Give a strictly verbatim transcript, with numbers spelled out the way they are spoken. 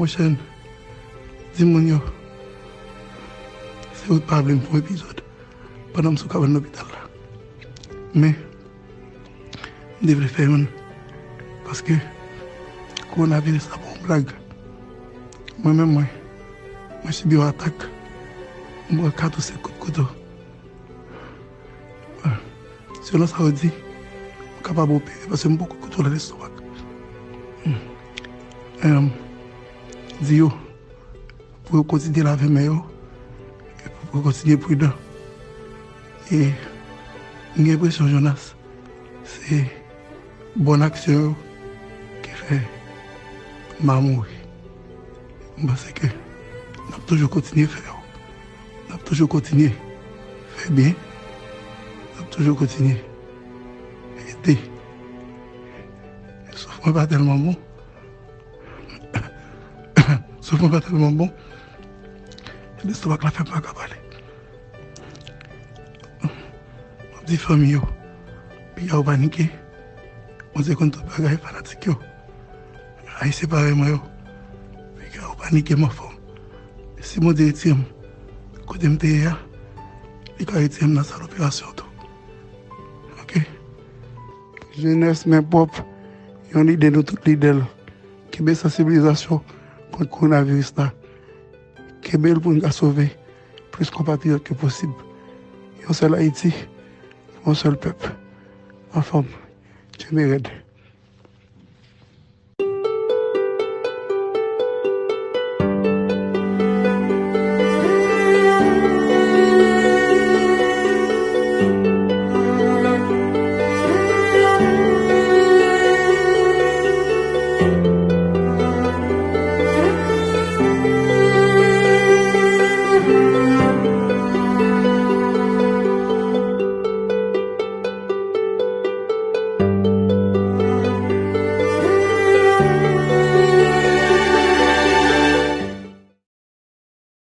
Chèn, di moun yo, se ou t pa vle m fè yon epizòd pandan m sou kabann lopital la. Men, m te vle fè youn, paske kowonaviris la pa yon blag. Mwen menm, mwen, mwen sibi yon atak, m pran kat ou senk kout kouto. Selon sa yo di, m kapab opere paske m poko kontwole lestomak. Em, di yo pou yo kontinye lave men yo, e pou yo kontinye pridan. E m gen enpresyon, Jonas, se bòn aksyon yo ki fè m pa mouri. M panse ke n ap toujou kontinye fè yo. N ap toujou kontinye fè byen. N ap toujou kontinye ede. Souf mwen pa tèlman bon. Souf mwen pa tèlman bon. Lestomak la fè m pa ka pale. M ap di fanmi yo, piga yo panike. Bondye konn tout bagay, fanatik yo. Ayisyen parèy mwen yo, piga yo panike m anfòm. Si Bondye retire m kote m te ye a, li ka retire m nan sal operasyon tou. Oke? Jenès men pwòp, yon lide nou tout lide l. Kenbe sansibilizasyon kont kowonaviris la. Kenbe l pou n ka sove plis konpatriyòt ke posib. Yon sèl Ayiti, yon sèl pèp. Anfòm, kenbe rèd.